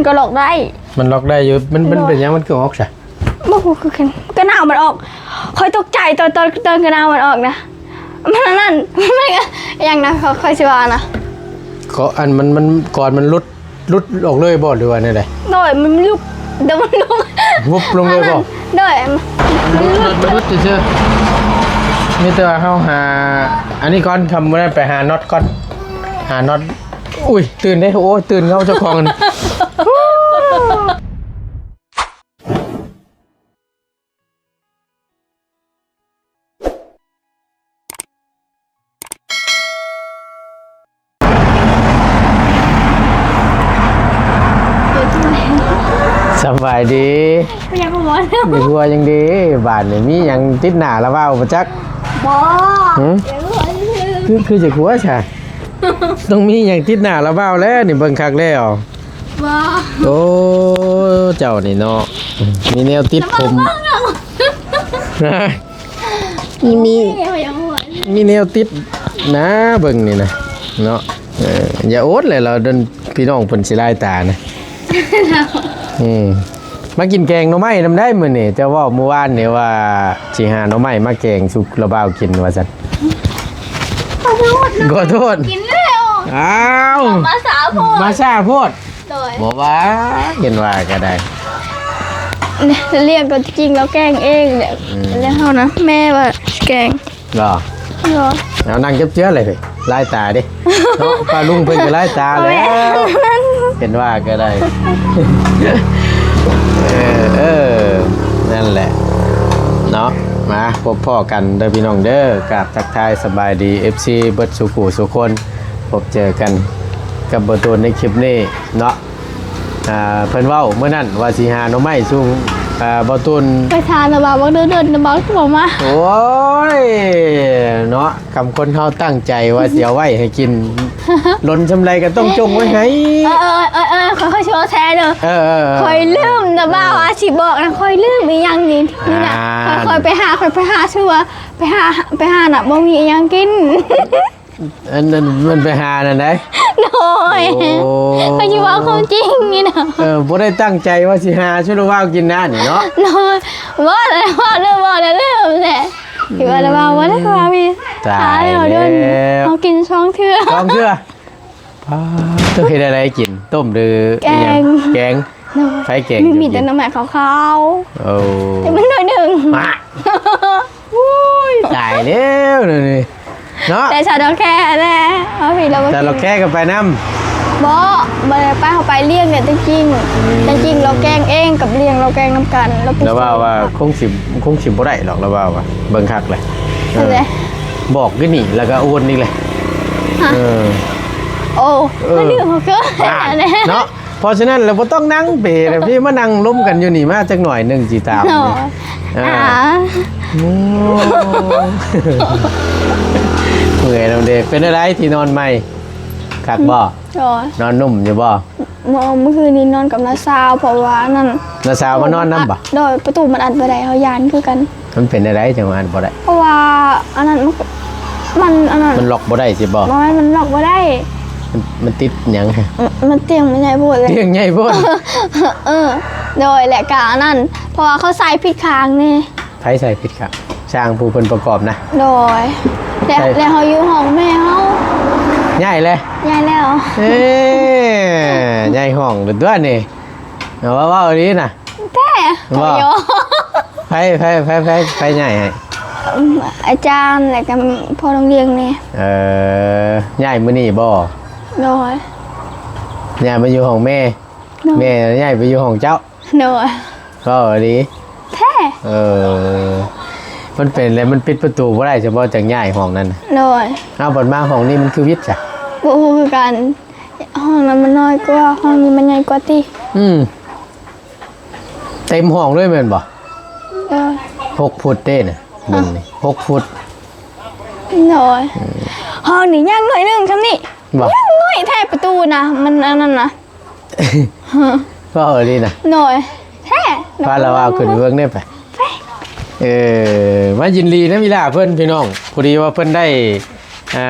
ກໍລັອກໄດ້ ມັນລັອກໄດ້ຢູ່. ມັນ ມັນ ໂດຍ ເປັນຫຍັງມັນຄືອອກຊະ? ບໍ່ຮູ້ຄືກັນ ກະໜາວມັນອອກ. ຂ້ອຍຕົກໃຈຕອນ ຕອນ ຕອນກະໜາວມັນອອກນະ. ມັນອັນນັ້ນ ມັນຫຍັງນະ ຂ້ອຍ ຂ້ອຍຊິວ່ານະ ກໍອັນ ມັນ ມັນ ກ່ອນມັນຫຼຸດ ຫຼຸດອອກເລີຍບໍ່ ຫຼືວ່າແນວໃດ? ໂດຍ ມັນຫຼຸດ ແຕ່ມັນຫຼຸດ ວຸບລົງເລີຍບໍ່? ໂດຍ ມັນ ມັນຫຼຸດ ມັນຫຼຸດຊື່ໆ. ມີແຕ່ວ່າເຮົາຫາ ອັນນີ້ກ່ອນ ຄຳມື້ນັ້ນໄປຫານັອດກ່ອນ ຫານັອດ. ອຸ້ຍ ຕື່ນເດ້ ໂອ້ຍ ຕື່ນເງົາເຈົ້າຂອງ. ສະບາຍດີ. ຍັງບໍ່ ຍັງບໍ່ ຍັງດີ. ບາດນີ້ມີຫຍັງຕິດໜ້າລະເວົ້າບໍ່ຈັກ? ບໍ່. ຫື? ຄື ຄືຈະຫົວຊະ? ຕ້ອງມີຫຍັງຕິດໜ້າລະເວົ້າແລ້ວນີ້ ເບິ່ງຄັກແລ້ວ. ບໍ່. ໂອ້ ເຈົ້ານີ້ເນາະ ມີແນວຕິດຜົມ. ມີ ມີ ມີແນວຕິດນະ ເບິ່ງນີ້ນະເນາະ. ເອີ ຢ່າອົດແຫຼະ ລາວ ພີ່ນ້ອງເພິ່ນຊິລາຍຕານະ. ອືມ ມາກິນແກງໜໍ່ໄມ້ນຳໄດ້ມື້ນີ້. ເຈົ້າເວົ້າມື້ວານນີ້ວ່າຊິຫາໜໍ່ໄມ້ມາແກງສູ່ລາວບ່າວກິນວ່າຊັ້ນ. ຂໍໂທດ ຂໍໂທດ ກິນແລ້ວ. ອ້າວ ມາຊ້າໂພດ ມາຊ້າໂພດ. ໂດຍ ບໍ່ວ່າ ເຫັນວ່າກໍໄດ້ ລ້ຽງຕົວຈິງລາວແກງເອງແຫຼະ. ອືມ ລ້ຽງເຮົານະ ແມ່ວ່າແກງບໍ່? ໂດຍ ເອົານັ່ງເຈັບເຈືອເລີຍ ລາຍຕາເດ້ເນາະ. ປ້າລຸງເພິ່ນກໍລາຍຕາແລ້ວ ເຫັນວ່າກໍໄດ້. ເອີ ເອີ ນັ້ນແຫຼະເນາະ. ມາພົບພໍ້ກັນເດີພີ່ນ້ອງເດີ ກາບທັກທາຍສະບາຍດີ ເອັຟຊີ ເບິດສູ່ຜູ້ສູ່ຄົນ. ພົບເຈີກັນກັບບ່າວຕູນໃນຄລິບນີ້ເນາະ. ອ່າ ເພິ່ນເວົ້າມື້ນັ້ນວ່າຊິຫາໜໍ່ໄມ້ສູ່ ອ່າ ບ່າວຕູນ ໄປທານນະ ບ່າວ ເດີນນະ ບ່າວ ບໍ່ມາ. ໂອ້ຍ ເນາະ ຄຳຄົນເຮົາຕັ້ງໃຈວ່າຊິເອົາໄວ້ໃຫ້ກິນ ລົ້ນສ່ຳໃດກໍຕ້ອງຈົ່ງໄວ້ໃຫ້. ເອີ ເອີ ເອີ ເອີ ຂ້ອຍ ຂ້ອຍຊິເວົ້າແທ້ເດີ. ເອີ ເອີ ເອີ ຂ້ອຍລືມນະ ເອີ ບ່າວ ວ່າຊິບອກນະ ຂ້ອຍລືມອີ່ຫຍັງນີ້ ນີ້ນະ. ອ່າ ຂ້ອຍ ຂ້ອຍໄປຫາ ຂ້ອຍໄປຫາຊື່ວ່າ ໄປຫາ ໄປຫານະ ບໍ່ມີອີ່ຫຍັງກິນ. ອັນນັ້ນມັນໄປຫານັ້ນໃດ. ໂດຍ ໂອ້ ຂ້ອຍຊິເວົ້າຄວາມຈິງນີ້ນະ. ເອີ ບໍ່ໄດ້ຕັ້ງໃຈວ່າຊິຫາຊຸລະວາວກິນນະນີ້ເນາະ. ໂດຍ ບໍ່ໄດ້ເວົ້າເລີຍ ບໍ່ໄດ້ເລີຍແຫຼະ ຊິວ່າໄດ້ເວົ້າ ບໍ່ໄດ້ເວົ້າມີ. ຕາຍແລ້ວ ເຮົາເດີນ ເຮົາກິນສອງເທື່ອ ສອງເທື່ອ. ປ້າດ ເຈົ້າເຮັດແນວໃດກິນ ຕົ້ມຫຼື ແກງ ອີ່ຫຍັງ ແກງ. ໂດຍ ໃຜແກງ ມີ ມີແຕ່ໜໍ່ໄມ້ຂາວໆ. ໂອ້ ແຕ່ມັນໜ້ອຍໜຶ່ງ ມາ. ໂອ້ຍ ຕາຍແລ້ວນີ້ເນາະ. ແຕ່ສາວດອກແຄແຫຼະ ເອົາຜິດແລ້ວ ສາວດອກແຄກໍໄປນຳ. ບໍ່ ບໍ່ໄດ້ໄປ ເຮົາໄປລ້ຽງແຫຼະ ແຕ່ຈິງ ອືມ ແຕ່ຈິງລາວແກງເອງ ກັບລ້ຽງລາວແກງນຳກັນ. ລາວວ່າ ວ່າຄົງຊິ ຄົງຊິບໍ່ໄດ້ດອກ ລາວວ່າ ວ່າເບິ່ງຄັກແຫຼະ. ເອີ ບອກຢູ່ນີ້ ແລ້ວກໍໂອນອີກແຫຼະ. ຮະ ເອີ ໂອ້ ເອີ ມັນດື້ເຮົາເກີນ ອ່າ ເນາະ. ເພາະສະນັ້ນແລ້ວບໍ່ຕ້ອງນັ່ງເປແລ້ວ ພີ່ມານັ່ງລົມກັນຢູ່ນີ້ມາຈັກໜ້ອຍໜຶ່ງຊິຕາມ. ເນາະ ນີ້ ອ່າ ອ່າ ໂອ້ ເມື່ອຍນຳເດ. ເປັນຈັ່ງໃດທີ່ນອນໃໝ່ ຄັກບໍ່? ໂດຍ ນອນນຸ້ມຢູ່ບໍ່? ເມື່ອ ເມື່ອຄືນນີ້ນອນກັບນ້າສາວ ເພາະວ່າອັນນັ້ນ ນ້າສາວມານອນນຳບໍ່? ໂດຍ ປະຕູມັນອັດບໍ່ໄດ້ ເຮົາຢ້ານຄືກັນ. ມັນເປັນຈັ່ງໃດຈັ່ງວ່າອັນບໍ່ໄດ້? ເພາະວ່າອັນນັ້ນມັນ ມັນອັນນັ້ນ ມັນລັອກບໍ່ໄດ້ຊິບໍ່? ບໍ່ແມ່ນ ມັນລັອກບໍ່ໄດ້. ມັນ ມັນຕິດຫຍັງ? ມັນ ມັນຕຽງມັນໃຫຍ່ໂພດແຫຼະ. ຕຽງໃຫຍ່ໂພດ. ເອີ ໂດຍ ແລະກະອັນນັ້ນ ເພາະວ່າເຂົາໃສ່ຜິດຂ້າງນີ້. ໃຜໃສ່ຜິດຂ້າງ? ຊ່າງຜູ້ເພິ່ນປະກອບນະ. ໂດຍ ແລະ ໃສ່ ແລະເຮົາຢູ່ຫ້ອງແມ່ເຮົາ. ຍ້າຍແລ້ວ? ຍ້າຍແລ້ວ. ເອີ ຍ້າຍຫ້ອງແລ້ວຕົວະນີ້. ເອົາ ເວົ້າ ເວົ້າອີ່ຫຼີນະ. ແທ້ ບໍ່ ໂອ້ຍ ໃຜ ໃຜ ໃຜ ໃຜ ໃຜຍ້າຍໃຫ້? ອາຈານ ແລ້ວກໍພໍ່ໂຮງຮຽນແດ່. ເອີ ຍ້າຍມື້ນີ້ບໍ່? ໂດຍ ຍ້າຍມາຢູ່ຫ້ອງແມ່. ໂດຍ ແມ່ຍ້າຍໄປຢູ່ຫ້ອງເຈົ້າ. ໂດຍ ເວົ້າອີ່ຫຼີ. ແທ້ ເອີ ມັນເປັນແລ້ວ ມັນປິດປະຕູບໍ່ໄດ້ ສະເພາະຈັ່ງຍ້າຍຫ້ອງນັ້ນ. ໂດຍ ເອົາ ບັດມາຫ້ອງນີ້ມັນຄືວິດຊະ? ບໍ່ຮູ້ຄືກັນ. ຫ້ອງນັ້ນມັນນ້ອຍກວ່າ ຫ້ອງນີ້ມັນໃຫຍ່ກວ່າຕິ. ອືມ ເຕັມຫ້ອງເລີຍແມ່ນບໍ່? ເອີ ຫົກຟຸດເດ້ນະ ເບິ່ງນີ້ ຫົກຟຸດ. ໂດຍ ອືມ ຫ້ອງນີ້ຍັງໜ້ອຍໜຶ່ງສ່ຳນີ້. ບໍ່ ຍັງນ້ອຍແທ້ ປະຕູນະ ມັນອັນນັ້ນນະ. ເວົ້າອີ່ຫຼີນະ. ໂດຍ ແທ້ ພາລາວາວຂຶ້ນໄປເບິ່ງແດ່ໄປ. ເອີ ມາຍິນດີນຳອີ່ຫຼ້າເພິ່ນພີ່ນ້ອງ ພໍດີວ່າເພິ່ນໄດ້ ອ່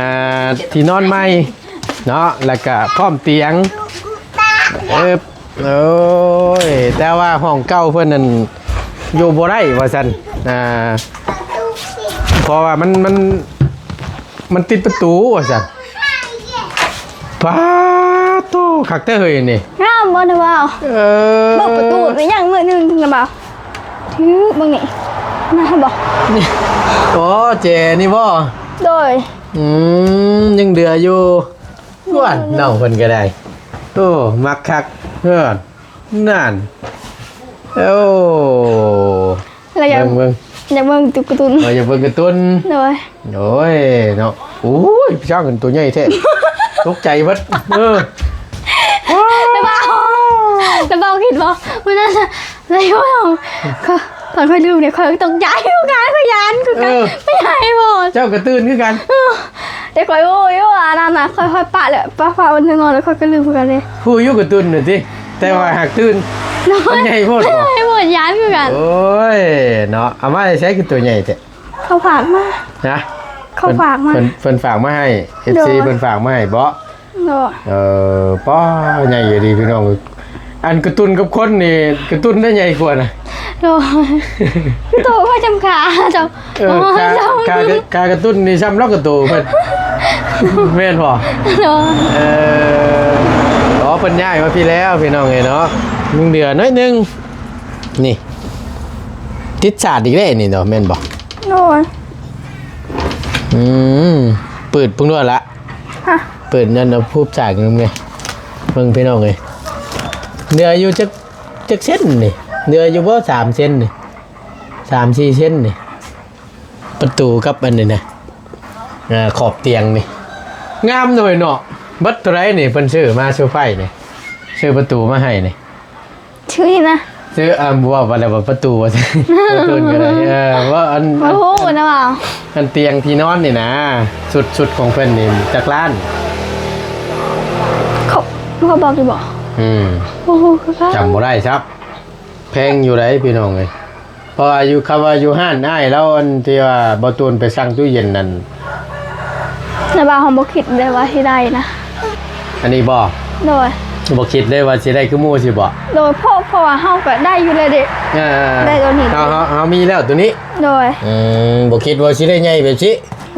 າ ທີ່ນອນໃໝ່ເນາະ ແລ້ວກະພ້ອມຕຽງ. ເອີ ໂອ້ຍ ແຕ່ວ່າຫ້ອງເກົ່າເພິ່ນນັ້ນຢູ່ບໍ່ໄດ້ວ່າຊັ້ນ ອ່າ ເພາະວ່າມັນ ມັນ ມັນຕິດປະຕູວ່າຊັ້ນ. ປາໂຕ ຄັກແທ້ເຮີ້ຍນີ້ ງາມບໍ່ນະບ່າວ? ເອີ ເບິ່ງປະຕູໄປຫຍັງມື້ໜຶ່ງນະບ່າວ? ຖືເບິ່ງນີ້ ນະບໍ່? ນີ້ ໂອ້ ແຈນີ້ບໍ່? ໂດຍ ອືມ ຍັງເຫຼືອຢູ່. ວ້າ ນ້ອງເພິ່ນກໍໄດ້ ໂອ້ ມັກຄັກເອີ ນັ້ນ ໂອ້ ລະຢາກ ເບິ່ງ ເບິ່ງ ຢາກເບິ່ງກາຕູນ ເອີ ຢາກເບິ່ງກາຕູນ ໂດຍ ໂອ້ຍເນາະ ໂອ້ຍ ຊ້າງໂຕໃຫຍ່ແທ້ ຕົກໃຈເບິດ ເອີ ລະບ່າວ ລະບ່າວຄິດບໍ່ ມື້ນັ້ນນະ ລະຢູ່ຫ້ອງ ຂ້ອຍ ຕອນຂ້ອຍລືມນີ້ ຂ້ອຍຕົກໃຈຄືກັນ ຂ້ອຍຢ້ານຄືກັນ ເອີ ໄປຫາໄອ້ໂບດ ເຈົ້າກໍຕື່ນຄືກັນ ເອີ ແຕ່ຂ້ອຍຮູ້ຢູ່ວ່າອັນນັ້ນນະ ຂ້ອຍ ຂ້ອຍປະແລ້ວ ປະ ປະວັນໜຶ່ງນອນແລ້ວ ຂ້ອຍກໍລືມຄືກັນເດ້ ຮູ້ຢູ່ກາຕູນນັ້ນຕິ ແຕ່ວ່າຫາກຕື່ນ ໂດຍ ມັນໃຫຍ່ໂພດບໍ່ ໃຫຍ່ໂພດ ຢ້ານຄືກັນ ໂອ້ຍເນາະ ເອົາມາແຕ່ໃສຄືໂຕໃຫຍ່ແທ້ ເຂົາຝາກມາ ຮະ ເຂົາຝາກມາ ເພິ່ນ ເພິ່ນ ເພິ່ນຝາກມາໃຫ້ ເອັຟຊີ ໂດຍ ເພິ່ນຝາກມາໃຫ້ບໍ່? ໂດຍ ເອີ ປ້າ ໃຫຍ່ອີ່ຫຼີພີ່ນ້ອງເອີຍ ອັນກາຕູນກັບຄົນນີ້ ກາຕູນໄດ້ໃຫຍ່ກວ່ານະ ໂດຍ ໂຕຂ້ອຍຊ່ຳຂາເຈົ້າ ເອີ ໂອ້ຍ ຂາ ເຈົ້າ ຂາ ຂາກາຕູນນີ້ຊ່ຳລອກກາໂຕເພິ່ນ ແມ່ນບໍ່? ໂດຍ ເອີ ອໍ ເພິ່ນຍ້າຍມາພີ້ແລ້ວພີ່ນ້ອງເອີຍເນາະ ຍັງເຫຼືອໜ້ອຍໜຶ່ງ ນີ້ ຕິດສາດອີກແລ້ວນີ້ເນາະ ແມ່ນບໍ່? ໂດຍ ອືມ ປືດເບິ່ງດ້ວຍລະ ຮະ ເປີດນັ້ນເອົາພູບສາກເບິ່ງ ເບິ່ງພີ່ນ້ອງເອີຍ ເຫຼືອຢູ່ຈັກ ຈັກເຊັນນີ້ ເຫຼືອຢູ່ບໍ່ ສາມເຊັນນີ້ ສາມສີ່ເຊັນນີ້ ປະຕູກັບອັນນີ້ນະ ເອີ ຂອບຕຽງນີ້ ງາມເນາະເນາະ ເບິດເທົ່າໃດນີ້ ເພິ່ນຊື້ມາເຊີໄພນີ້ ຊື້ປະຕູມາໃຫ້ນີ້ ຊື່ນີ້ນະ ຊື່ ອ່າ ບໍ່ວ່າແລ້ວວ່າປະຕູວ່າ ປະຕູກໍໄດ້ ເອີ ວ່າອັນ ບໍ່ຮູ້ນະວ່າ ອັນຕຽງທີ່ນອນນີ້ນະ ຊຸດ ຊຸດຂອງເພິ່ນນີ້ຈັກລ້ານ? ເຂົາ ເຂົາບອກຢູ່ບໍ່? ອືມ ບໍ່ຮູ້ຄືກັນ ຈຳບໍ່ໄດ້ຊ້ຳ ແພງຢູ່ໃດ໋ພີ່ນ້ອງເອີຍ ເພາະວ່າຢູ່ ຄຳວ່າຢູ່ຮ້ານອ້າຍລາວ ອັນທີ່ວ່າບໍ່ຕູນໄປສັ່ງຕູ້ເຢັນນັ້ນ ແຕ່ວ່າເຮົາບໍ່ຄິດເລີຍວ່າຊິໄດ້ນະ ອັນນີ້ບໍ່? ໂດຍ ບໍ່ຄິດເລີຍວ່າຊິໄດ້ຄືໝູ່ຊີ້ບໍ່? ໂດຍ ເພາະ ເພາະວ່າເຮົາກໍໄດ້ຢູ່ແລ້ວເດ້ ເອີ ໄດ້ຕົວນີ້ ເຮົາ ເຮົາ ເຮົາມີແລ້ວຕົວນີ້ ໂດຍ ອືມ ບໍ່ຄິດວ່າຊິໄດ້ໃຫຍ່ແບບຊີ້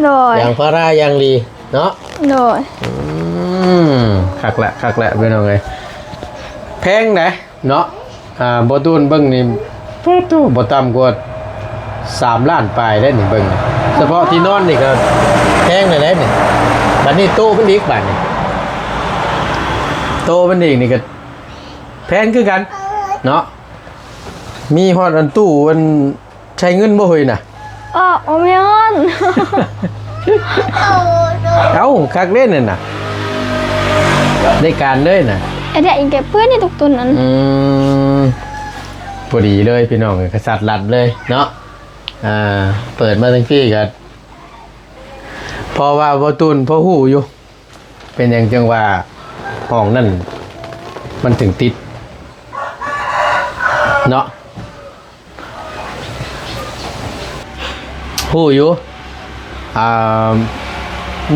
ໂດຍ ຢາງພາລາຢ່າງດີເນາະ ໂດຍ ອືມ ຄັກແຫຼະ ຄັກແຫຼະພີ່ນ້ອງເອີຍ ແພງໃດ ເນາະ ອ່າ ບໍ່ຕູນເບິ່ງນີ້ ປາດໂທ້ ບໍ່ຕ່ຳກວ່າສາມລ້ານປາຍເດ້ນີ້ ເບິ່ງ ສະເພາະທີ່ນອນນີ້ກໍແພງແລ້ວເດ້ນີ້ ບາດນີ້ໂຕະມັນອີກ ບາດນີ້ໂຕະມັນອີກນີ້ກໍແພງຄືກັນເນາະ ມີຮອດອັນຕູ້ອັນ ໃຊ້ເງິນບໍ່ເຮີ້ຍນະ? ອໍ ບໍ່ແມ່ນ ເອົ້າ ຄັກເດ້ນັ້ນນະ ໄດ້ການເລີຍນະ ອັນນີ້ອີກແຕ່ເປື້ອນນີ້ທຸກຕົນນັ້ນ ອືມ ພໍດີເລີຍພີ່ນ້ອງເອີຍ ກະສັດລັດເລີຍເນາະ ອ່າ ເປີດມາທັງພີ້ກະ ເພາະວ່າບໍ່ຕູນພໍຮູ້ຢູ່ ເປັນຫຍັງຈັ່ງວ່າຫ້ອງນັ້ນມັນເຖິງຕິດເນາະ? ຮູ້ຢູ່ ອ່າ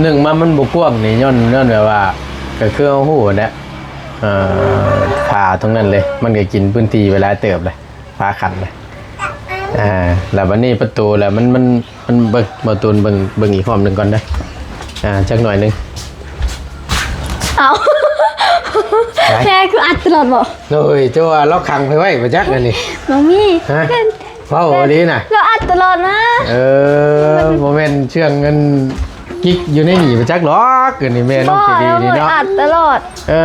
ໜຶ່ງມາມັນບໍ່ກວ້າງນີ້ ຍ້ອນ ຍ້ອນແບບວ່າ ກໍຄືເຮົາຮູ້ຫັ້ນແຫຼະ ເອີ ຝາຕົງນັ້ນເລີຍ ມັນກໍກິນພື້ນທີ່ໄປຫຼາຍເຕີບເລີຍ ຝາຄັນເລີຍ ອ່າ ແລ້ວບັດນີ້ປະຕູ ແລ້ວມັນ ມັນ ມັນເບິ່ງ ບໍ່ຕູນເບິ່ງ ເບິ່ງອີກຮອບໜຶ່ງກ່ອນເດີ ອ່າ ຈັກໜ້ອຍໜຶ່ງ ເອົ້າ ແທ້ຄືອັດຕະຫຼອດບໍ່? ໂອ້ຍ ເຈົ້າວ່າລາວຂັງໄປໄວ້ບໍ່ຈັກອັນນີ້ ບໍ່ມີ ຮະ? ເວົ້າອີ່ຫຼີນະ ລາວອັດຕະຫຼອດນະ ເອີ ບໍ່ແມ່ນເຊື່ອງເງິນກິກຢູ່ໃນນີ້ບໍ່ຈັກດອກ ອັນນີ້ແມ່ນ້ອງເຈດີນີ້ເນາະ ອັດຕະຫຼອດ ເອີ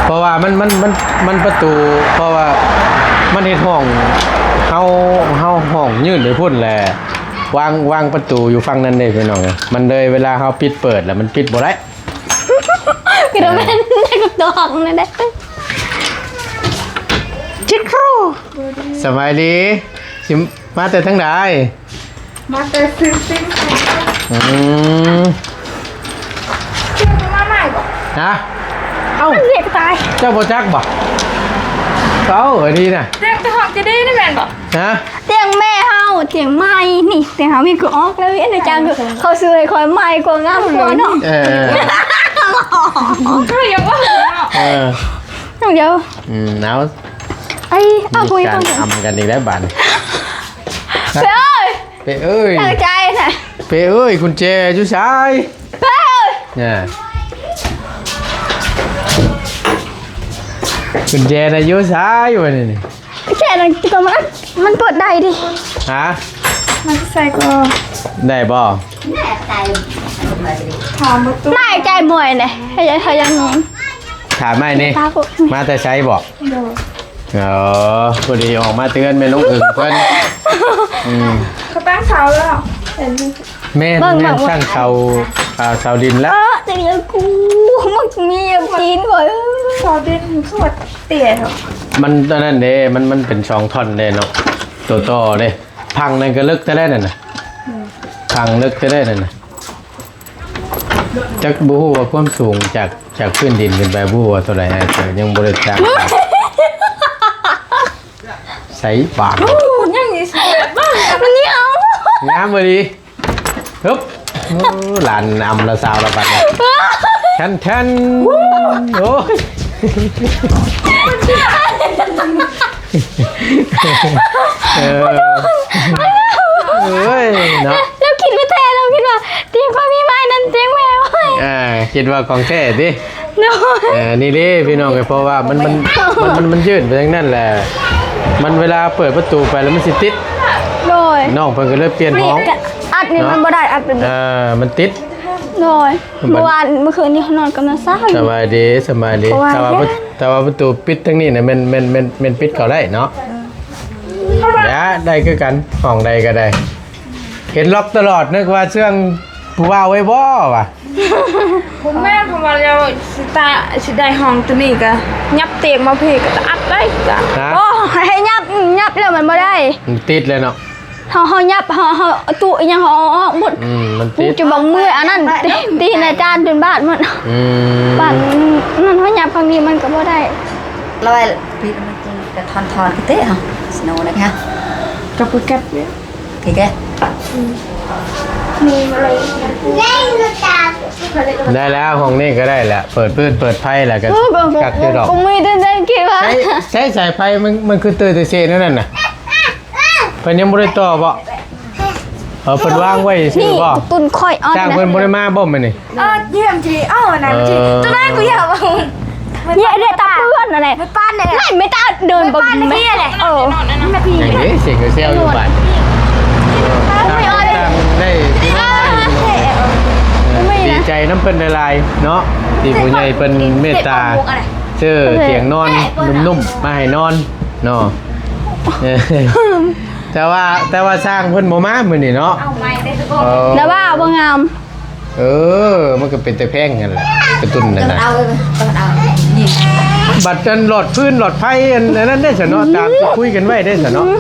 ເພາະວ່າມັນ ມັນ ມັນ ມັນປະຕູ ເພາະວ່າມັນເຮັດຫ້ອງ ເຮົາ ເຮົາຫ້ອງຍື່ນໄປພຸ້ນແຫຼະ ວາງ ວາງປະຕູຢູ່ຝັ່ງນັ້ນເດ້ພີ່ນ້ອງ ມັນເລີຍເວລາເຮົາປິດເປີດແລ້ວມັນປິດບໍ່ໄດ້ ກະແມ່ນ ໄດ້ກັບຕອງນັ້ນແຫຼະ ຈິກໂຄ ສະບາຍດີ ຊິມາແຕ່ທາງໃດ? ມາແຕ່ຊື້ຊິ້ນ ອືມ ເຈົ້າມາໃໝ່ບໍ່? ຮະ? ເອົ້າ ມັນເວກຕາຍ ເຈົ້າບໍ່ຈັກບໍ່? ເອົ້າ ອັນນີ້ນະ ຕຽງແຕ່ຫ້ອງຈະດີນີ້ແມ່ນບໍ່? ຮະ? ຕຽງແມ່ເຮົາ ຕຽງໃໝ່ ນີ້ ຕຽງເຮົາມີກະອອກແລ້ວ ອັນນີ້ຈັ່ງ ເຂົາຊື້ໃຫ້ຂ້ອຍໃໝ່ກວ່າ ງາມກວ່າເນາະ ເອີ ເອີ ດຽວ ອືມ ເອົາ ໄອ້ ເອົາ ມີການອຳກັນອີກແລ້ວບາດນີ້ ເປ້ເອີຍ ເປ້ເອີຍ ຕັ້ງໃຈນະ ເປ້ເອີຍ ກຸນແຈຢູ່ໃສ? ເປ້ເອີຍ ນະ ກຸນແຈນະຢູ່ໃສວະນີ້? ແຄ່ນັ້ນກໍມັນ ມັນເປີດໄດ້ດິ. ຮະ? ມັນໃສ່ກໍໄດ້ບໍ່? ນາຍໃຈມວຍເດ້ ເຮົາຍັງ ເຮົາຍັງ ຖາມໃໝ່ນີ້ ມາແຕ່ໃສບໍ? ໂດຍ ອໍ ພໍດີອອກມາເຕືອນແມ່ນ້ອງເອີງເພິ່ນ. ອືມ ເຂົາຕັ້ງເສົາແລ້ວ ເຫັນ ແມ່ນ ເບິ່ງ ແມ່ນ ເບິ່ງ ສ້າງເສົາ ອ່າ ເສົາດິນລະ. ເອີ ແຕ່ນີ້ກູມັກມີອັນຕີນຂ້ອຍ ເສົາດິນຄືວ່າເຕ້ຍເນາະ. ມັນອັນນັ້ນເດ້ ມັນ ມັນເປັນສອງທ່ອນເດ້ເນາະ ໂຕຕໍ່ເດ້. ພັງນັ້ນກໍເລິກແທ້ແລ້ວນັ້ນນະ ອືມ ພັງເລິກແທ້ແລ້ວນັ້ນນະ. ຈັກບໍ່ຮູ້ວ່າຄວາມສູງຈາກ ຈາກພື້ນດິນຂຶ້ນໄປ ບໍ່ຮູ້ວ່າເທົ່າໃດ ອ້າຍກໍຍັງບໍ່ໄດ້ຈັກ. ໃສບາດ ໂອ້ ຍັງອີກ ມັນຍາວ ງາມອີ່ຫຼີ. ຮຶບ ໂອ້ ຫຼານອຳລະສາວລະບັດນີ້ ແທນໆ. ໂອ້ຍ ເອີ ເອີຍເນາະ ລາວຄິດວ່າແທ້ ລາວຄິດວ່າຕຽງຂ້ອຍມີໄມ້ນັ້ນຕຽງແມ່ຂ້ອຍ. ອ່າ ຄິດວ່າຂອງແທ້ຕິ? ໂດຍ ເອີ ນີ້ເດ້ພີ່ນ້ອງເອີຍ ເພາະວ່າມັນ ມັນ ມັນ ມັນ ມັນຍື່ນໄປທາງນັ້ນແຫຼະ ມັນເວລາເປີດປະຕູໄປແລ້ວມັນຊິຕິດ. ໂດຍ ນ້ອງເພິ່ນກໍເລີຍປ່ຽນຫ້ອງ ອັດນີ້ມັນບໍ່ໄດ້ ອັດເປັນ ເອີ ມັນຕິດ. ໂດຍ ເມື່ອວານ ເມື່ອຄືນນີ້ເຮົານອນກັບນ້າສາວ. ສະບາຍດີ ສະບາຍດີ. ແຕ່ວ່າ ແຕ່ວ່າປະຕູປິດທາງນີ້ນະ ແມ່ນ ແມ່ນ ແມ່ນ ແມ່ນປິດເຂົ້າໄດ້ເນາະ. ເອີ ໄດ້ ໄດ້ຄືກັນ ຫ້ອງໃດກໍໄດ້. ເຫັນລັອກຕະຫຼອດ ນຶກວ່າເຊື່ອງຜູ້ບ່າວໄວ້ບໍ່ວະ? ບໍ່ແມ່ນ ເພາະວ່າແລ້ວຊິຕາ ຊິໄດ້ຫ້ອງໂຕນີ້ກະຫຍັບຕຽງມາພີ້ກະຕະອັດໄດ້ກະ. ຮະ? ໂອ້ ໃຫ້ຫຍັບ ຫຍັບແລ້ວມັນບໍ່ໄດ້ ມັນຕິດແລ້ວເນາະ. ເຮົາ ເຮົາຫຍັບ ເຮົາ ເຮົາຕູ້ອີ່ຫຍັງເຮົາເອົາອອກໝົດ. ອືມ ມັນຕິດ ຈະບັກມືອັນນັ້ນ ຕີນອາຈານຈົນບາດໝົດ. ອືມ ບາດນັ້ນເຮົາຫຍັບຂ້າງນີ້ມັນກະບໍ່ໄດ້. ລະໄວ້ ກະຖອນໆກະເຕະເຮົາ ສະໂນນະກະ ກັບກະກັບເດ ກະແກະ ອືມ ໄດ້ແລ້ວ ຫ້ອງນີ້ກະໄດ້ແລ້ວ ເປີດຟືນເປີດໄຟແລ້ວກະ ໂອ້ ກະ ກະ ກະຄືດອກ ກະມີແຕ່ນັ້ນຄິດວ່າ ໃຊ້ ໃຊ້ສາຍໄຟ ມັນ ມັນຄືເຕີແຕ່ເຊນັ້ນນະ ເພິ່ນຍັງບໍ່ໄດ້ຕໍ່ບໍ? ເອີ ເພິ່ນວາງໄວ້ຊື່ບໍ? ຕຸນຂ້ອຍອອກ ຊ່າງເພິ່ນບໍ່ໄດ້ມາບໍມື້ນີ້? ເອີ ຢ້ຽມທີ່ ເອົາອັນນັ້ນທີ່ ເອີ ຕົວນັ້ນກູຢາກເອົາ ເຍເດຕາເປື້ອນນັ້ນແຫຼະ ໄປປານເດ ໄລ່ໄປຕາເດີນເບິ່ງແມ່. ເອີ ຍັງເດ ສຽງແຊວຢູ່ບາດ ໄດ້ ດີໃຈນຳເພິ່ນຫຼາຍໆເນາະ ທີ່ຜູ້ໃຫຍ່ເພິ່ນເມດຕາ ຊື້ຕຽງນອນນຸ້ມໆມາໃຫ້ນອນເນາະ. ແຕ່ວ່າ ແຕ່ວ່າຊ່າງເພິ່ນບໍ່ມາມື້ນີ້ເນາະ ເອົາໃໝ່ເດ້ທຸກຄົນ ເອີ ແຕ່ວ່າບໍ່ງາມ. ເອີ ມັນກໍເປັນແຕ່ແພງຫັ້ນແຫຼະ ກະຕຸ້ນນັ້ນນະ ເອົາ ເອົາ ນີ້ ບັດອັນຫຼອດຟືນຫຼອດໄຟ ອັນ ອັນນັ້ນເດ້ຊະເນາະ ອືມ ຕາມທີ່ຄຸຍກັນໄວ້ເດ້ຊະເນາະ ອືມ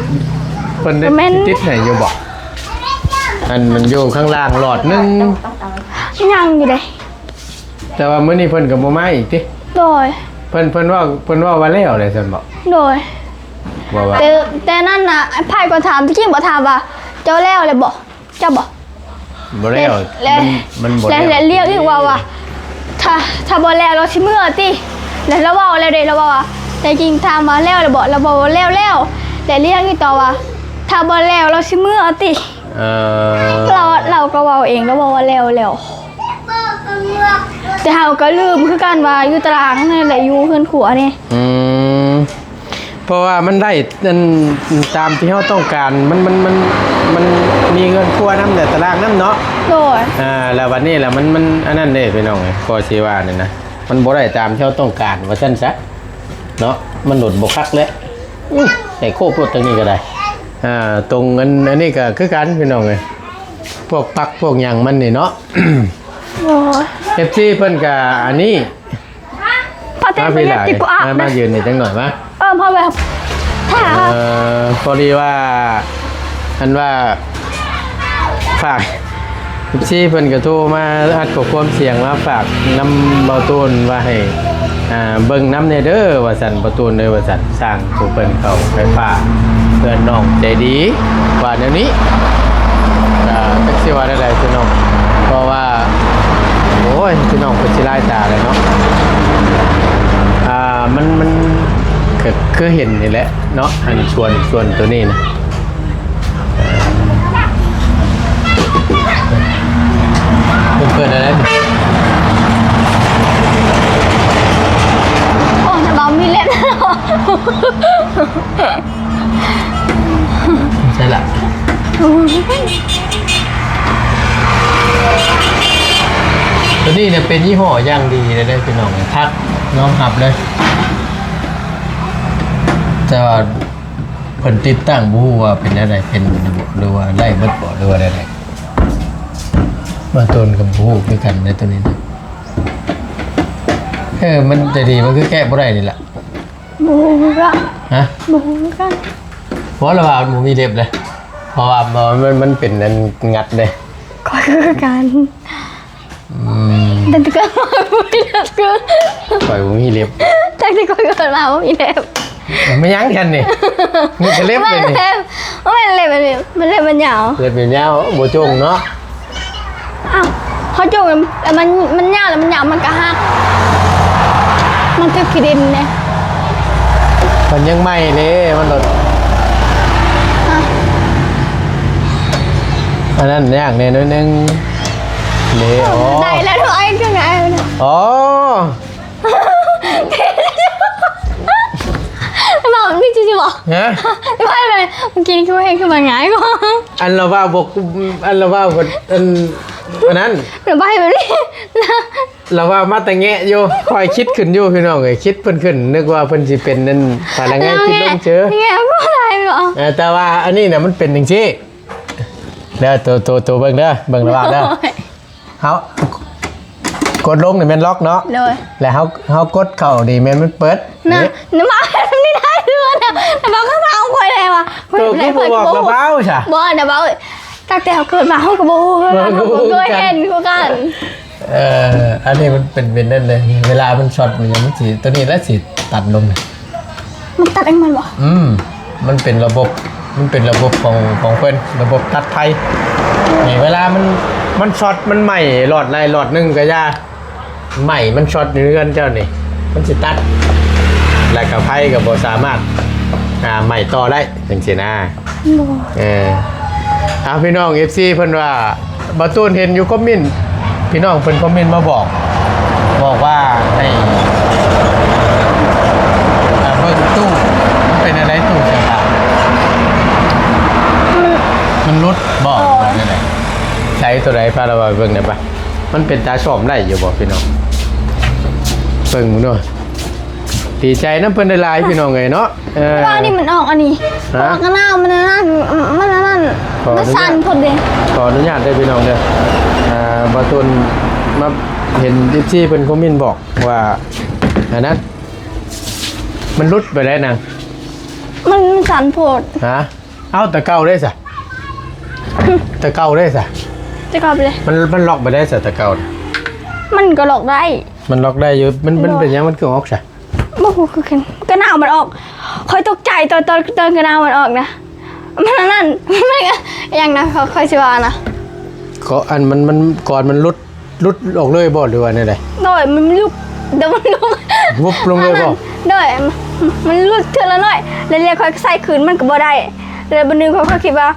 ເພິ່ນໄດ້ ແມ່ນ ຕິດໃຫ້ຢູ່ບໍ່? ອັນມັນຢູ່ຂ້າງລ່າງຫຼອດໜຶ່ງ ຍັງຢູ່ເດ້. ແຕ່ວ່າມື້ນີ້ເພິ່ນກໍບໍ່ມາອີກຕິ? ໂດຍ ເພິ່ນ ເພິ່ນເວົ້າ ເພິ່ນເວົ້າວ່າແລ້ວແຫຼະຊັ້ນບໍ? ໂດຍ ວ່າ ວ່າ ແຕ່ ແຕ່ນັ້ນນະ ໃຜກໍຖາມ ທີ່ຈິງບໍ່ຖາມວ່າ ເຈົ້າແລ້ວແລ້ວບໍ? ເຈົ້າບໍ? ບໍ່ແລ້ວ ແລ້ວ ມັນ ມັນບໍ່ແລ້ວ ແລ້ວລຽກອີກວ່າ ວ່າ ຖ້າ ຖ້າບໍ່ແລ້ວລາວຊິເມືອຕິ? ແລ້ວລາວເວົ້າແລ້ວເດ້ ລາວເວົ້າວ່າ ແຕ່ຈິງຖາມວ່າແລ້ວແລ້ວບໍ? ລາວເວົ້າວ່າແລ້ວແລ້ວ ແລ້ວລຽກອີກຕໍ່ວ່າ ຖ້າບໍ່ແລ້ວລາວຊິເມືອຕິ? ເອີ ລາວ ລາວກໍເວົ້າເອງ ລາວເວົ້າວ່າແລ້ວແລ້ວ. ແຕ່ເຮົາກໍລືມຄືກັນວ່າຢູ່ຕາລາງນີ້ແຫຼະ ຢູ່ເຮືອນຄົວນີ້ ອືມ ເພາະວ່າມັນໄດ້ອັນຕາມທີ່ເຮົາຕ້ອງການ ມັນ ມັນ ມັນ ມັນມີເຮືອນຄົວນຳ ແລະຕາລາງນຳເນາະ. ໂດຍ ອ່າ ແລ້ວບັດນີ້ລະ ມັນ ມັນອັນນັ້ນເດ້ພີ່ນ້ອງເອີຍ ກໍຊິວ່ານີ້ນະ ມັນບໍ່ໄດ້ຕາມທີ່ເຮົາຕ້ອງການວ່າຊັ້ນຊະເນາະ ມັນໂດດບໍ່ຄັກແຫຼະ. ອື ໃສ່ໂຄບລົດທາງນີ້ກໍໄດ້ ອ່າ ຕົງອັນ ອັນນີ້ກໍຄືກັນພີ່ນ້ອງເອີຍ ພວກປັກພວກຫຍັງມັນນີ້ເນາະ. ໂອ້ຍ ເອັຟຊີເພິ່ນກະອັນນີ້ ພາເຕັນ ມາພີ່ຫຼາຍ ມາ ມາຢືນນີ້ຈັກໜ້ອຍມາ. ເອີ ພໍແບບ ເອີ ພໍດີວ່າ ອັນວ່າ ຝາກ ເອັຟຊີເພິ່ນກະໂທມາອັດຂໍ້ຄວາມສຽງມາຝາກນຳເບົາຕູນວ່າໃຫ້ ອ່າ ເບິ່ງນຳແດ່ເດີວ່າຊັ້ນ ເບົາຕູນເດີວ່າຊັ້ນ ຊ່າງຜູ້ເພິ່ນເຂົ້າໄຟຟ້າເຮືອນນ້ອງໃຈດີ ວ່າແນວນີ້ ກໍຈັກຊິວ່າແນວໃດພີ່ນ້ອງ ເພາະວ່າ ໂອ້ ໂອ້ຍ ພີ່ນ້ອງເພິ່ນຊິລາຍຕາແລ້ວເນາະ. ອ່າ ມັນ ມັນ ກະຄືເຫັນນີ້ແຫຼະເນາະ ອັນສວນ ສວນໂຕນີ້ນະ ເພິ່ນເປີດແລ້ວ. ໂອ້ຍ ນ້າບ່າວມີເລັບ. ໃຊ່ລະ ໂຕນີ້ນະເປັນຍີ່ຫໍ້ຢ່າງດີເລີຍເດ້ພີ່ນ້ອງ ຄັກ ຍອມຮັບເລີຍ. ແຕ່ວ່າເພິ່ນຕິດຕັ້ງບໍ່ຮູ້ວ່າເປັນແນວໃດ ເປັນຢູ່ບໍ່ ຫຼືວ່າໄດ້ເບິດບໍ່ ຫຼືວ່າແນວໃດ. ບາງຕົນກໍບໍ່ຮູ້ຄືກັນໃນໂຕນີ້ນະ. ເອີ ມັນຈະດີ ມັນຄືແກະບໍ່ໄດ້ນີ້ລະ. ບໍ່ຮູ້ຄືກັນ. ຮະ? ບໍ່ຮູ້ຄືກັນ. ເພາະລະວ່າມັນບໍ່ມີເລັບເດ້ ເພາະວ່າມັນ ມັນເປັນອັນງັດເດ້. ຂ້ອຍຄືກັນ. ອືມ ຕັ້ງແຕ່ເກີດມາບໍ່ມີເລັບຄື ຂ້ອຍບໍ່ມີເລັບ ຕັ້ງແຕ່ຂ້ອຍເກີດມາບໍ່ມີເລັບ. ແມ່ນຫຍັງຊັ້ນນີ້? ມີແຕ່ເລັບເລີຍນີ້. ບໍ່ແມ່ນເລັບ ບໍ່ແມ່ນເລັບອັນນີ້ ມັນເລັບມັນຍາວ ເລັບມັນຍາວ ບໍ່ຈົ່ງເນາະ. ອ້າວ ເຂົາຈົ່ງ ແລ້ວມັນ ມັນຍາວ ແລ້ວມັນຍາວ ມັນກະຫັກ ມັນຖືກຂີ້ດິນເດ້. ມັນຍັງໃໝ່ເດ້ ມັນໂດດ. ຮະ? ອັນນັ້ນຍາກແດ່ໜ້ອຍໜຶ່ງເດ້. ໂອ້ ໄດ້ແລ້ວ ເອົາເອົາເອົາ. ອໍ ເວົ້າມີຈິງໆບໍ່? ຮະ? ເວົ້າແບບ ເມື່ອກີ້ນີ້ຄືວ່າເຮັດຂຶ້ນມາງ່າຍກວ່າ. ອັນລະເວົ້າບໍ່ ອັນລະເວົ້າບໍ່ ອັນ ອັນນັ້ນ ລະເວົ້າແບບນີ້ ລະເວົ້າມາແຕ່ແງະຢູ່. ຂ້ອຍຄິດຂຶ້ນຢູ່ພີ່ນ້ອງເອີຍ ຄິດເພິ່ນຂຶ້ນ ນຶກວ່າເພິ່ນຊິເປັນອັນ ພະນັກງານຄິດລົງຊື່ ແງະບໍ່ໄດ້ບໍ່? ເອີ ແຕ່ວ່າອັນນີ້ນະ ມັນເປັນຈັ່ງຊີ້ເດີ ໂຕ ໂຕ ໂຕເບິ່ງເດີ ເບິ່ງລະເວົ້າເດີ. ເຮົາກົດລົງນີ້ແມ່ນລັອກເນາະ. ໂດຍ. ແລ້ວເຮົາ ເຮົາກົດເຂົ້ານີ້ແມ່ນມັນເປີດ. ນະ ນີ້ ນະ ບໍ່ ນີ້ໄດ້ຢູ່ນະ ນະ ບໍ່ ກໍເອົາຂ້ອຍໄດ້ວ່າ ໂຕຄືບໍ່ບອກລະເວົ້າຊະ. ບໍ່ ນະ ບໍ່ ຕັ້ງແຕ່ເຮົາເກີດມາເຮົາກໍບໍ່ຮູ້ຄືກັນ ບໍ່ເຄີຍເຫັນຄືກັນ. ເອີ ອັນນີ້ມັນເປັນ ເປັນນັ້ນເດ້ ເວລາມັນຊັອດມັນຫຍັງ ມັນຊິ ໂຕນີ້ລະຊິຕັດລົງ. ມັນຕັດເອງມັນບໍ່? ອືມ ມັນເປັນລະບົບ ມັນເປັນລະບົບຂອງ ຂອງເພິ່ນ ລະບົບຕັດໄຟ. ນີ້ເວລາມັນ ມັນຊັອດ ມັນໄໝ້ຫຼອດໃດຫຼອດໜຶ່ງກະຢ່າ ໄໝ້ມັນຊັອດຢູ່ເຮືອນເຈົ້ານີ້ ມັນຊິຕັດ ແລ້ວກະໄຟກະບໍ່ສາມາດ ອ່າ ໄໝ້ຕໍ່ໄດ້ ຈັ່ງຊີ້ນະ. ບໍ່ ເອີ ເອົາ ພີ່ນ້ອງເອັຟຊີເພິ່ນວ່າ ບ່າວຕູນເຫັນຢູ່ຄອມເມັນ ພີ່ນ້ອງເພິ່ນຄອມເມັນມາບອກ ບອກວ່າໃຫ້ ອ່າ ເບິ່ງຕູ້ ມັນເປັນແນວໃດຕູ້ເສືອຂາວ ມັນ ມັນຫຼຸດບໍ່ ຫຼືວ່າແນວໃດ? ໃຊ້ໂຕໃດ ພາລະວ່າເບິ່ງໄດ້ປະ? ມັນເປັນຕາສ້ອມໄດ້ຢູ່ບໍ່ ພີ່ນ້ອງ? ເບິ່ງເບິ່ງດູ. ດີໃຈນຳເພິ່ນຫຼາຍໆ ພີ່ນ້ອງເອີຍເນາະ. ເອີ ແຕ່ວ່າອັນນີ້ມັນອອກອັນນີ້ ຮະ? ອອກກະນາວ ມັນອັນນັ້ນ ມັນອັນນັ້ນ ມັນສັ່ນໂພດເດ້. ຂໍອະນຸຍາດເດີພີ່ນ້ອງເດີ ອ່າ ບ່າວຕູນມາເຫັນເອັຟຊີເພິ່ນຄອມເມັນບອກວ່າ ອັນນັ້ນ ມັນຫຼຸດໄປແລ້ວນາງ ມັນ ມັນສັ່ນໂພດ. ຮະ? ເອົາ ແຕ່ເກົ່າເດ້ຊະ ແຕ່ເກົ່າເດ້ຊະ ແຕ່ເກົ່າໄປເລີຍ. ມັນ ມັນລັອກໄປໄດ້ຊະ ແຕ່ເກົ່ານະ ມັນກໍລັອກໄດ້ ມັນລັອກໄດ້ຢູ່. ມັນ ມັນ ໂດຍ ເປັນຫຍັງມັນຄືອອກຊະ? ບໍ່ຮູ້ຄືກັນ ກະນາວມັນອອກ. ຂ້ອຍຕົກໃຈຕອນ ຕອນ ຕອນກະນາວມັນອອກນະ ມັນອັນນັ້ນ ມັນຫຍັງນະ ຂ້ອຍ ຂ້ອຍຊິວ່ານະ ກໍອັນ ມັນ ມັນ ກ່ອນມັນຫຼຸດ ຫຼຸດອອກເລີຍບໍ່ ຫຼືວ່າແນວໃດ? ໂດຍ ມັນ ມັນຫຼຸດ ແຕ່ມັນຫຼຸດ ວຸບລົງເລີຍບໍ່? ໂດຍ ມັນຫຼຸດເທື່ອລະໜ້ອຍ ແລ້ວ ແລ້ວຂ້ອຍໃສ່ຄືນມັນກໍບໍ່ໄດ້. ແລ້ວບາດໜຶ່ງຂ້ອຍ ຂ້ອຍຄິດວ່າ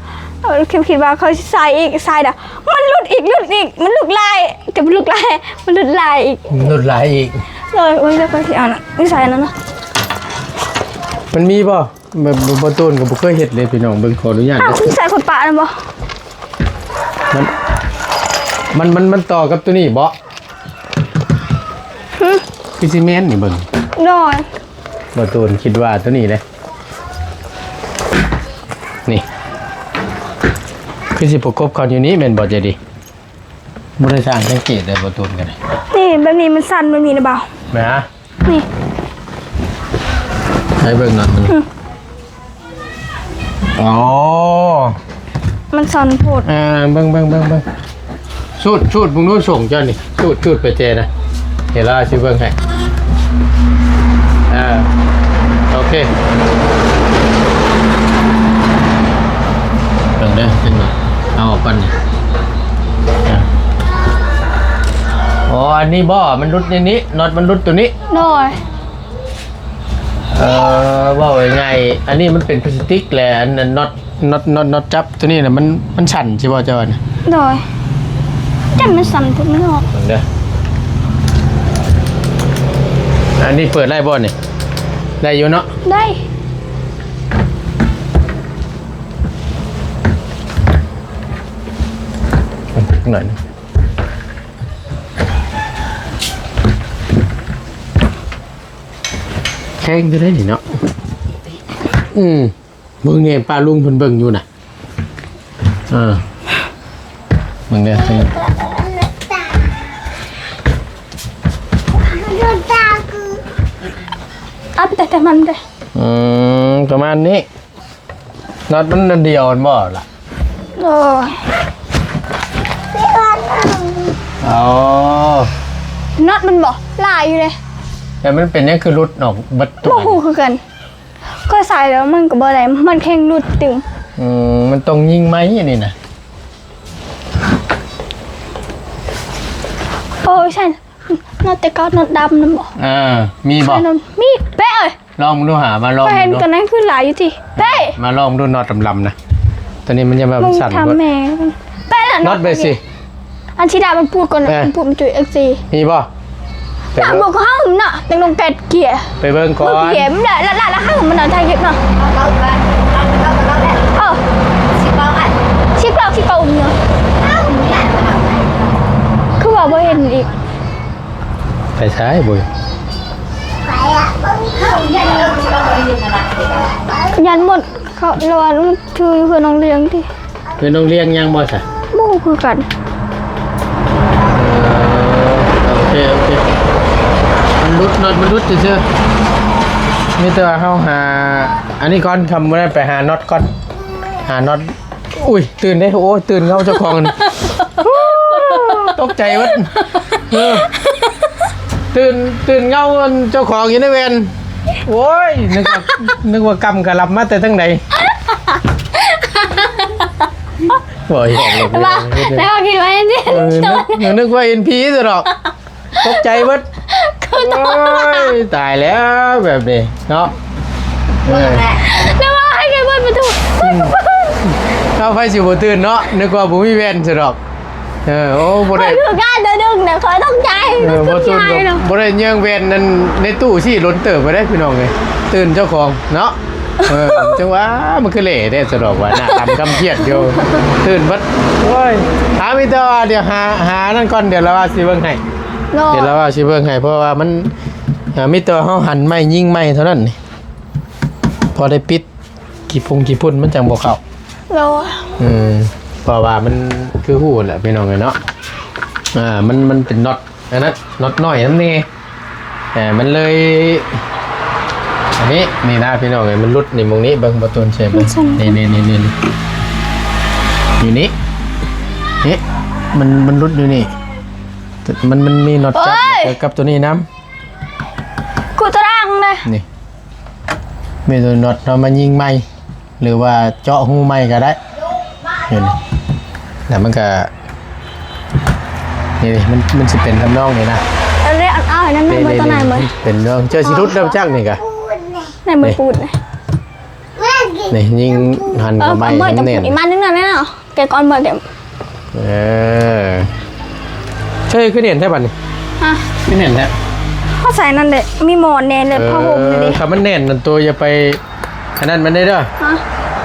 ເອີ ຄິດ ຄິດວ່າຂ້ອຍຊິໃສ່ອີກ ໃສ່ດະ ມັນຫຼຸດອີກ ຫຼຸດອີກ ມັນຫຼຸດຫຼາຍ ແຕ່ມັນຫຼຸດຫຼາຍ ມັນຫຼຸດຫຼາຍອີກ ຫຼຸດຫຼາຍອີກ. ໂດຍ ໂອ້ຍ ແລ້ວຂ້ອຍຊິເອົານະ ນິໄສນັ້ນນະ ມັນມີບໍ່? ແບບ ບໍ່ ບໍ່ ໂຕນກໍບໍ່ເຄີຍເຮັດເລີຍພີ່ນ້ອງ ເບິ່ງ ຂໍອະນຸຍາດ. ອ້າວ ເດີ ຄືໃສ່ຄົນປະນັ້ນບໍ່? ມັນ ມັນ ມັນ ມັນຕໍ່ກັບໂຕນີ້ບໍ່? ຫຶ? ຄືຊິແມ່ນນີ້ເບິ່ງ. ໂດຍ. ບໍ່ໂຕນຄິດວ່າໂຕນີ້ເດ້ ນີ້ ຄືຊິປະກົບເຂົ້າຢູ່ນີ້ແມ່ນບໍ່ ໃຈດີ? ບໍ່ໄດ້ຊ່າງສັງເກດເດ້ ບໍ່ໂຕນກໍໄດ້. ນີ້ ແບບນີ້ມັນສັ່ນ ແບບນີ້ນະບ່າວ. ແມ່ນຫະ? ນີ້ ໃຫ້ເບິ່ງໜ້ອຍໜຶ່ງ. ອືມ ອໍ ມັນສັ່ນໂພດ. ອ່າ ເບິ່ງ ເບິ່ງ ເບິ່ງ ເບິ່ງ ສູດ ສູດເບິ່ງດູ ສົ່ງເຈົ້ານີ້ ສູດ ສູດໄປແຈນະ ເຫັນລະຊິເບິ່ງໃຫ້. ອ່າ ໂອເຄ ເບິ່ງເດີ ເປັນບໍ່? ເອົາອອກກ່ອນນີ້. ອ່າ ໂອ້ ນີ້ບໍ່? ມັນຫຼຸດໃນນີ້ ນັອດມັນຫຼຸດໂຕນີ້. ໂດຍ. ເອີ ເວົ້າງ່າຍໆ ອັນນີ້ມັນເປັນພລາສຕິກແຫຼະ ອັນນັ້ນນັອດ ນັອດ ນັອດ ນັອດຈັບໂຕນີ້ນະ ມັນ ມັນສັ່ນຊິບໍ່ເຈົ້າວ່ານະ? ໂດຍ. ຈັກມັນສັ່ນພຸ້ນເນາະ. ເບິ່ງເດີ. ອັນນີ້ເປີດໄດ້ບໍ່ນີ້? ໄດ້ຢູ່ເນາະ? ໄດ້. ໜ້ອຍໜຶ່ງ. ແຂງຢູ່ໄດ໋ນີ້ເນາະ. ອືມ ເບິ່ງແດ່ ປ້າລຸງເພິ່ນເບິ່ງຢູ່ນະ. ເອີ ເບິ່ງເດີ. ອັບແຕ່ ແຕ່ມັນເດ້. ອືມ ປະມານນີ້. ນັອດມັນອັນດຽວຫັ້ນບໍ່ລະ? ໂອ້ຍ ອໍ ນັອດມັນບໍ່ຫຼາຍຢູ່ເດ້. ແຕ່ມັນເປັນຫຍັງຄືຫຼຸດອອກເບິດ? ບໍ່ຮູ້ຄືກັນ. ຂ້ອຍໃສ່ແລ້ວມັນກໍບໍ່ໄດ້ ມັນແຮ່ງຫຼຸດຕື່ມ. ອືມ ມັນຕ້ອງຍິງໃໝ່ອັນນີ້ນະ. ໂອ້ຍ ໃຊ່ ນັອດແຕ່ເກົ່າ ນັອດດຳນັ້ນບໍ່? ເອີ ມີບໍ່? ໃຊ່ ນັອດ ມີ ເປ້ເອີຍ. ລອງເບິ່ງດູຫາ ມາລອງເບິ່ງດູ. ເຫັນຕົວນັ້ນຄືຫຼາຍຢູ່ຕິເປ້. ມາລອງເບິ່ງດູ ນັອດດຳໆນະ. ຕົວນີ້ມັນຍັງແບບສັ່ນ. ເບິ່ງທຳແມ່ ເປ້ລະ ນັອດໄປຊິ. ອັນທີ່ດາມັນປູດກ່ອນນະ. ເອີ ມັນປູດ ມັນຈຸເອັກຊີ ມີບໍ່? ໄປເບິ່ງ ບອກເຮົານະ ຕັ້ງລົງແປດເກຍ. ໄປເບິ່ງກ່ອນ ເກຍມັນລະ ລະ ລະ ລະ ເຮົາມັນນະ ຖ່າຍຄລິບເນາະ. ເອີ ສິບເກົ້າອັນ ສິບເກົ້າ ສິບເກົ້າເນາະ. ຄືວ່າບໍ່ເຫັນອີກ. ໄປໃສບຸຍ? ຢ້ານໝົດເຂົາລະວ່າ ຄືຢູ່ເຮືອນນ້ອງລຽງຕິ. ເຮືອນນ້ອງລຽງຍັງບໍ່ຊະ? ບໍ່ຮູ້ຄືກັນ. ເອີ ໂອເຄ ໂອເຄ. ມັນຫຼຸດ ນັອດມັນຫຼຸດຊື່ໆ. ມີແຕ່ວ່າເຮົາຫາອັນນີ້ກ່ອນ ຄຳມື້ນັ້ນໄປຫານັອດກ່ອນ ຫານັອດ. ອຸ້ຍ ຕື່ນເດ້. ໂອ້ຍ ຕື່ນເງົາເຈົ້າຂອງ ຕົກໃຈເບິດ. ເອີ ຕື່ນ ຕື່ນເງົາເຈົ້າຂອງຢູ່ໃນແວ່ນ. ໂອ້ຍ ນຶກວ່າ ນຶກວ່າກຳກະລັບມາແຕ່ທາງໃດ. ບໍ່ ແລ້ວຄິດວ່າເຫັນ ເອີ ນຶກ ນຶກວ່າເຫັນຜີຊະດອກ. ຕົກໃຈເບິດ. ໂອ້ຍ ຕາຍແລ້ວແບບນີ້ເນາະ. ເອີ ແລ້ວວ່າໃຫ້ແກເປີດປະຕູ. ອືມ ເອົາ ໃຜຊິບໍ່ຕື່ນເນາະ ນຶກວ່າບໍ່ມີແວ່ນຊະດອກ. ເອີ ໂອ້ ບໍ່ໄດ້ ຂ້ອຍຄືກັນ ເດີດຶງນະ ຂ້ອຍຕົກໃຈ. ເອີ ບໍ່ຕື່ນ ບໍ່ໄດ້ເຍີ້ງແວ່ນນັ້ນໃນຕູ້ຊີ້ ດົນເຕີບໄປໄດ້ພີ່ນ້ອງເອີຍ. ຕື່ນເຈົ້າຂອງເນາະ. ເອີ ຈັ່ງວ່າມັນຄືເຫຼແທ້ຊະດອກວ່າ ໜ້າດຳຄຳຄຽດຢູ່ ຕື່ນເບິດ. ໂອ້ຍ ຖ້າມີແຕ່ວ່າ ດຽວຫາ ຫານັ້ນກ່ອນ ດຽວລາວວ່າຊິເບິ່ງໃຫ້. ເນາະ ດຽວລາວວ່າຊິເບິ່ງໃຫ້ ເພາະວ່າມັນ ເອີ ມີແຕ່ວ່າເຮົາຫັນໄມ້ຍິງໄມ້ເທົ່ານັ້ນນີ້ ພໍໄດ້ປິດຂີ້ພຸງຂີ້ຝຸ່ນມັນຈັ່ງບໍ່ເຂົ້າ. ໂດຍ. ອືມ ເພາະວ່າມັນຄືຮູ້ແຫຼະພີ່ນ້ອງເອີຍເນາະ. ອ່າ ມັນ ມັນເປັນນັອດ ອັນນັ້ນ ນັອດນ້ອຍນຳແດ່. ເອີ ມັນເລີຍ ອັນນີ້ ນີ້ນະພີ່ນ້ອງເອີຍ ມັນຫຼຸດນີ້ ໝ່ອງນີ້ ເບິ່ງ ບໍ່ຕູນເຊ ເບິ່ງ ນີ້ ນີ້ ນີ້ ນີ້ ຢູ່ນີ້ ນີ້ ມັນ ມັນຫຼຸດຢູ່ນີ້. ມັນ ມັນມີນັອດຈັບ ໂອ້ຍ ກັບ ກັບຕົວນີ້ນຳ. ກູຕະລາງເດ້ ນີ້ ມີຕົວນັອດເຮົາມາຍິງໃໝ່ ຫຼືວ່າເຈາະຮູໃໝ່ກໍໄດ້. ເຫັນ ແລ້ວມັນກໍ ນີ້ ມັນ ມັນຊິເປັນທຳນອງນີ້ນະ. ເອົາເລີຍ ເອົາ ເອົາໃຫ້ນັ້ນ ນີ້ ເບິ່ງ ນີ້ ຕົວນັ້ນ ນີ້ ເບິ່ງ ເປັນເລື່ອງ ເຈົ້າຊິຫຼຸດແລ້ວຈັກນີ້ກະ ໃນມືປູດນີ້ ນີ້ຍິງຫັນເຂົ້າໄມ້ ເອີ ໃຫ້ມັນແໜ້ນ ອີກມາໜຶ່ງນັ້ນແຫຼະເນາະ. ແກະກ່ອນເບິ່ງແກະ ເອີ ເຮີຍ ຄືແໜ້ນແທ້ບັດນີ້. ຮະ ຄືແໜ້ນແທ້. ເຮົາໃສ່ນັ້ນແຫຼະ ມີໝອນແດ່ ແລະ ເອີ ຜ້າຫົ່ມນີ້ເດ້. ຖ້າມັນແໜ້ນນັ້ນ ໂຕຢ່າໄປອັນນັ້ນມັນເດີ. ຮະ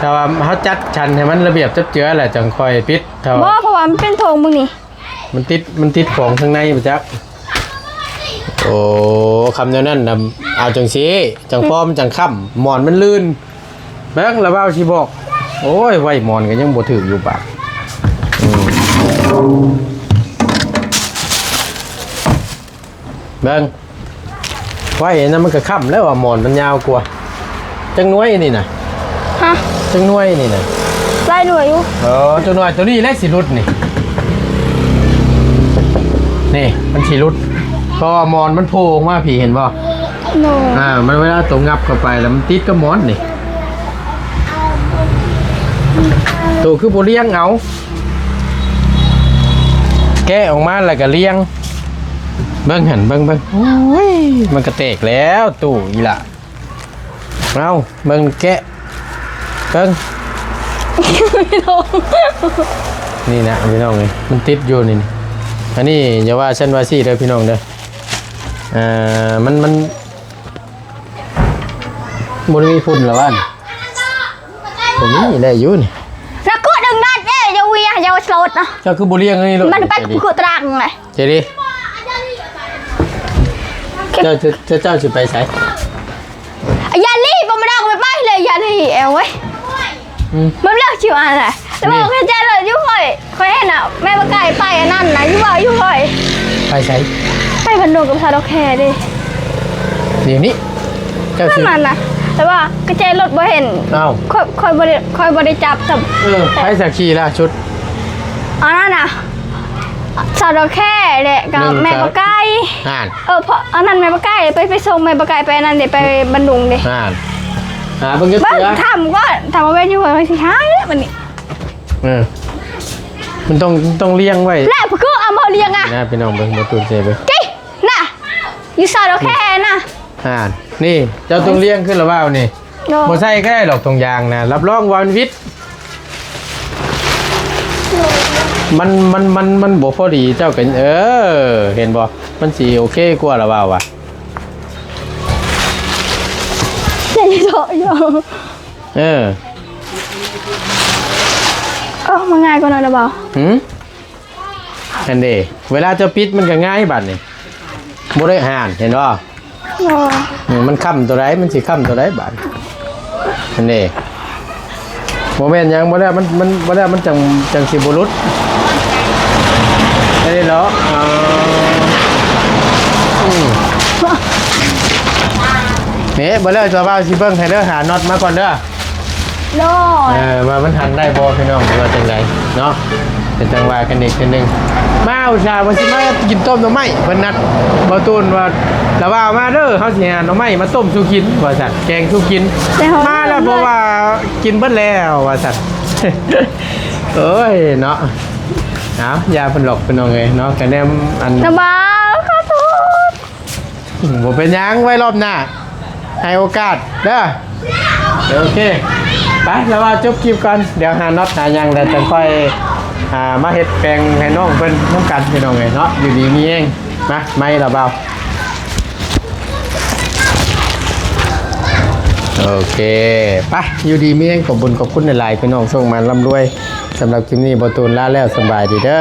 ຖ້າວ່າເຮົາຈັດສັນໃຫ້ມັນລະບຽບຈັບເຈືອແລ້ວ ຈັ່ງຄ່ອຍປິດ. ຖ້າ ບໍ່ ເພາະວ່າມັນເປັນຖົງເບິ່ງນີ້ ມັນຕິດ ມັນຕິດຂອງຂ້າງໃນບໍ່ຈັກ. ໂອ້ ຄຳແນວນັ້ນນະ ເອົາຈັ່ງຊີ້ ຈັ່ງພໍ ອືມ ມັນຈັ່ງຄ້ຳ ໝອນມັນລື່ນ. ເບິ່ງລະບ່າວຊິບອກ. ໂອ້ຍ ໄວ້ໝອນກໍຍັງບໍ່ຖືກຢູ່ບາດ. ອືມ ເບິ່ງ ໄວ້ນັ້ນມັນກໍຄ້ຳແລ້ວວ່າ ໝອນມັນຍາວກວ່າ. ຈັກໜ່ວຍນີ້ນະ? ຮະ? ຈັກໜ່ວຍນີ້ນະ? ຫຼາຍໜ່ວຍຢູ່. ເອີ ຈັກໜ່ວຍ ໂຕນີ້ແຫຼະຊິຫຼຸດນີ້. ນີ້ ມັນຊິຫຼຸດ ເພາະວ່າໝອນມັນໂຜ່ອອກມາພີ້ ເຫັນບໍ່? ໂດຍ. ອ່າ ມັນເວລາໂຕຫງັບເຂົ້າໄປແລ້ວມັນຕິດກັບໝອນນີ້. ໂຕຄືບໍ່ລຽງເອົາ? ແກະອອກມາແລ້ວກໍລຽງ. ເບິ່ງຫັ້ນ ເບິ່ງ ເບິ່ງ ໂອ້ຍ ມັນກະແຕກແລ້ວຕູ້ອີ່ຫຼ້າ. ເອົາ ເບິ່ງແກະ ເບິ່ງ ນີ້ນະພີ່ນ້ອງເອີຍ ມັນຕິດຢູ່ນີ້. ອັນນີ້ຢ່າວ່າຊັ້ນວ່າຊີ້ເດີພີ່ນ້ອງເດີ. ອ່າ ມັນ ມັນ ບໍ່ໄດ້ມີຝຸ່ນລະຫວານີ້? ບໍ່ມີ ໄດ້ຢູ່ນີ້. ລະກະດຶງດັດເດ້ ຢ່າເວີຍ ຢ່າສະຫຼົດນະ. ເຈົ້າຄືບໍ່ລ້ຽງອັນນີ້ໂລດ? ມັນໄປກະຕະກາງເລີຍ. ເຈດີ ເຈົ້າ ເຈົ້າ ເຈົ້າຊິໄປໃສ? ຢ່າລີບ ບໍ່ມາດັກ ໄປເລີຍ ຢ່າລີບ ແອວເວີຍ. ອືມ ມັນເລີກຊິວ່ານະ ແຕ່ວ່າເຂົາເຈົ້າເລີກຢູ່ຂ້ອຍ ຂ້ອຍເຫັນນະ ແມ່ບັກໄກ່ໄປອັນນັ້ນນະ ຢູ່ວ່າຢູ່ຂ້ອຍ. ໄປໃສ? ໄປບ້ານດົງກັບສາວດອກແຄເດ້. ດຽວນີ້ ເຈົ້າຊິ ນັ້ນນະ ແຕ່ວ່າກະແຈລົດບໍ່ເຫັນ. ອ້າວ ຂ້ອຍ ຂ້ອຍບໍ່ໄດ້ ຂ້ອຍບໍ່ໄດ້ຈັບຊ້ຳ. ເອີ ໃຜສະຂີ່ລ່າສຸດ? ອັນນັ້ນນະ ສາວດອກແຄແຫຼະ ກັບແມ່ບັກໄກ່. ຫັ້ນ ເອີ ເພາະອັນນັ້ນແມ່ບັກໄກ່ ໄປ ໄປສົ່ງແມ່ບັກໄກ່ໄປອັນນັ້ນເດ້ ໄປບ້ານດຸງເດ້. ຫັ້ນ ຫາເບິ່ງຈັກເທື່ອ ຖາມກ່ອນ ຖາມວ່າແມ່ນຢູ່ບໍ່ ຊິຫາເດ້ບັດນີ້. ເອີ ມັນຕ້ອງ ຕ້ອງລ້ຽງໄວ້ ແລະ ເພື່ອເອົາມາລ້ຽງອະ ນະ ພີ່ນ້ອງເບິ່ງ ບໍ່ຕູນເຊເບິ່ງ ຕິ ນະ ຢູ່ສາວດອກແຄນະ. ຫັ້ນ ນີ້ ເຈົ້າຕ້ອງລ້ຽງຂຶ້ນລະວ່ານີ້. ບໍ່ໃສ່ກະໄດ້ດອກ ຖົງຢາງນະ ຮັບຮອງວ່າມັນຫວິດ. ມັນ ມັນ ມັນ ມັນບໍ່ພໍດີ ເຈົ້າກະ ເອີ ເຫັນບໍ່ ມັນຊິໂອເຄກວ່າລະວ່າວະ. ເອີ ເອົາ ມັນງ່າຍກວ່ານັ້ນລະບໍ່? ຫື? ຫັ້ນເດ້ ເວລາເຈົ້າປິດມັນກະງ່າຍບາດນີ້ ບໍ່ໄດ້ ຫັ້ນ ເຫັນບໍ່? ເອີ ມັນຄ້ຳໂຕໃດ ມັນຊິຄ້ຳໂຕໃດບາດ ຫັ້ນເດ້. ບໍ່ແມ່ນຫຍັງ ບໍ່ແລ້ວມັນ ມັນ ບໍ່ແລ້ວມັນຈັ່ງ ຈັ່ງຊິບໍ່ຫຼຸດ. ອັນນີ້ເນາະ ເອີ ອືມ ນີ້ ບໍ່ແລ້ວສາວບ່າວຊິເບິ່ງໃຫ້ເດີ ຫານັອດມາກ່ອນເດີ. ໂດຍ ເອີ ວ່າມັນຫັນໄດ້ບໍ່ພີ່ນ້ອງ ຫຼືວ່າຈັ່ງໃດເນາະ ເປັນຈັ່ງວ່າກັນອີກເທື່ອໜຶ່ງ. ມາອຸດສ່າວ່າຊິມາກິນຕົ້ມໜໍ່ໄມ້ ເພິ່ນນັດບ່າວຕູນວ່າ ລະວ່າມາເດີ ເຮົາຊິຫາໜໍ່ໄມ້ມາຕົ້ມສູ່ກິນວ່າຊັ້ນ ແກງສູ່ກິນ ມາແລ້ວບໍ່ວ່າກິນເບິດແລ້ວວ່າຊັ້ນ. ໂອ້ຍເນາະ ເອົາ ຢ່າເພິ່ນຫຼອກພີ່ນ້ອງເອີຍເນາະ ກະແນມອັນ ລະບ່າວ ຂໍໂທດ. ອືມ ບໍ່ເປັນຫຍັງ ໄວ້ລອບໜ້າໃຫ້ໂອກາດເດີ. ໂອເຄ ໄປ ລະວ່າຈົບຄລິບກ່ອນ ດຽວຫານັອດຫາຫຍັງແລ້ວຈັ່ງຄ່ອຍ ອ່າ ມາເຮັດແປງໃຫ້ນ້ອງເພິ່ນນຳກັນພີ່ນ້ອງເອີຍເນາະ. ຢູ່ດີມີແຮງ ມາ ໄມ້ລະບ່າວ. ໂອເຄ ໄປ ຢູ່ດີມີແຮງ ຂອບບຸນຂອບຄຸນຫຼາຍໆ ພີ່ນ້ອງ ໂຊກໝານລ່ຳລວຍ. ສຳລັບຄລິບນີ້ ບ່າວຕູນລາແລ້ວ ສະບາຍດີເດີ.